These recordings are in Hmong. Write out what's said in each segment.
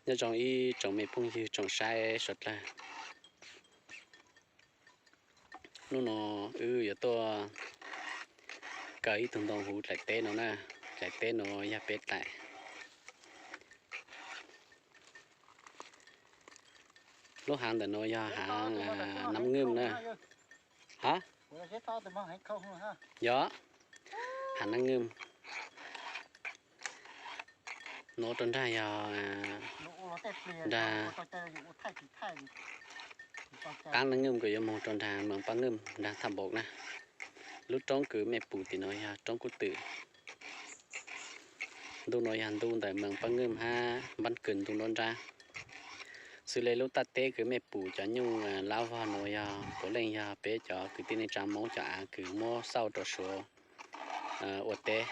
Nyob zoo ib tsoom me phooj ywg tsoom saib suav dlawg. Hnub no wb yuav tuaj kaw ib tug ntoo huv dlaim teb no na. Dlaim teb no yog peb dlaim. Lub haav ntawm no yog haav nab nwj na. Ha? Yog, haav nab nwj. Nuav rau nrag yog nrag qaab nab nwj kws yuav moog rau nrag Mees Paj Nwj nrag Thaj Npaum na. Lub roob kws mej pum tim no yog roob Kub Twm. Ntu no yog ntu ntawm Mees Paj Nwj hab Npab Kws ntu nruab nrab. Xws le lub taj teb kws mej pum cov nyuj lab vog nuav yog puav leej yog peb cov kwv tij neej tsaa Moob cov aav kws muab xauj rua Suav ua teb.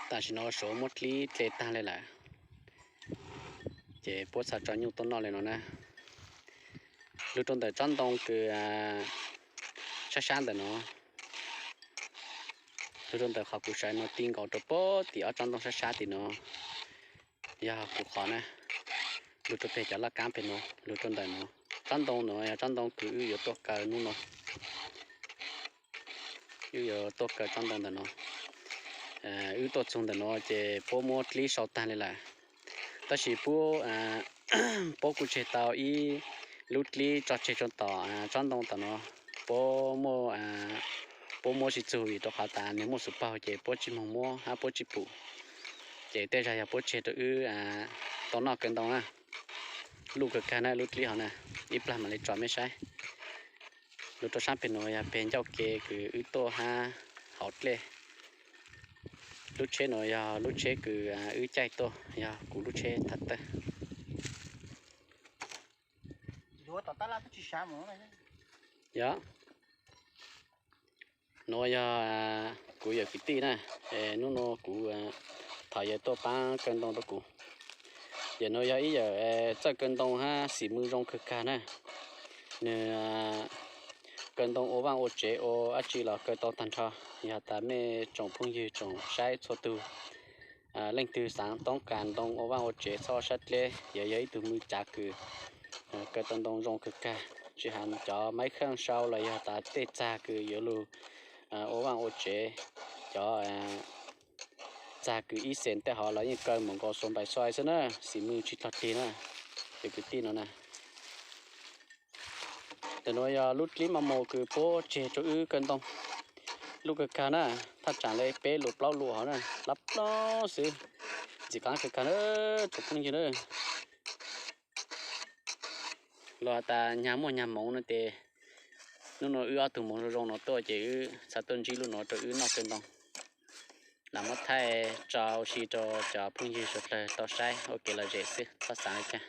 Tam sim no Suav muab dlib dle taag le lawm, ces puab txhaj tso nyuj tuaj noj le no na. Lug rua ntawm tsob ntoo kws sab sab ntawm no, lug rua ntawm qhov kuv sawv no ti nkaus rua puag tim ob tsob ntoo sab sab tim no, yog kuv qhov na. Lug rua peg cov laj kaab peg no, lug rua ntawm no. Tsob ntoo no yog tsob ntoo kws wb yuav tuaj kaw hnub no. Wb yuav tuaj kaw tsob ntoo ntawm no. Wb tuaj txug ntawm no ces puab muab dlib sau taag le lawm. Tab sis puab, puab kuj tseg tau ib lub dlib tso tseg rua tom tsob ntoo tom no. Puab muab, puab muab tsi txug vim rua qhov tas nwg muaj xuv paug ces puab tsi moog muab hab puab tsi pum. Ces tej zag yog puab tseg rua wb tau noj kaw ntoo na. Luj kawg kawg na lub dlib hov na, ib plag mam le tso mej saib. Lug rua saab peg nuav yog peg ncauj ke kws wb tuaj hab hauv dlej. Lub tsheb nuav yog lub tsheb kws wb caij tuaj, yog kuv lub tsheb thav tawg. Yog, nuav yog kuv yawm kwv tij na, es hnub no kuv thov yawg tuaj paab kaw ntoo rua kuv. Yawm nuav yog ib yawm txawj kaw ntoo hab xim mws zoo kawg kawg na. Nwg kaw ntoo ua vaaj ua tsev ua dlaab tsi los kaw tau taag nrho. Yog tas mej tsoom phooj ywg tsoom saib txhua tug, leej twg xaav toob kas ntoo ua vaaj ua tsev txhob sab dleb, yawg yog ib tug mws cav kws kaw tau ntoo zoo kawg kawg. Tsi has cov maiv kheej sau los yog tas tej txag kws yuav lug ua vaaj ua tsev, cov txag kws ib xees tej hov los yeej kaw moog nkaus xuas npais xuai xwb na, xim mws tsi tog tig na, yawm kwv tij no na. Ntawm nuav yog lub dlib maj mus kws puab tseg rua wb kaw ntoo. Luj kawg kawg na, thaj tsaam le peb lus plaub lus hov na, lab plaub xwb. Ntxim qab kawg kawg na, tsoom phooj ywg na. Los tas nyag muaj nyag moov no tes, nub nua wb ob tug moov zoo zoo no tuaj ces wb xaav tuaj ntsib lub nuav rua wb noj kaw ntoo. Lam muab thaij tso ua si rua cov phooj ywg suav dlawg tau saib ua kev lom zem xwb, txhob xaav le caag.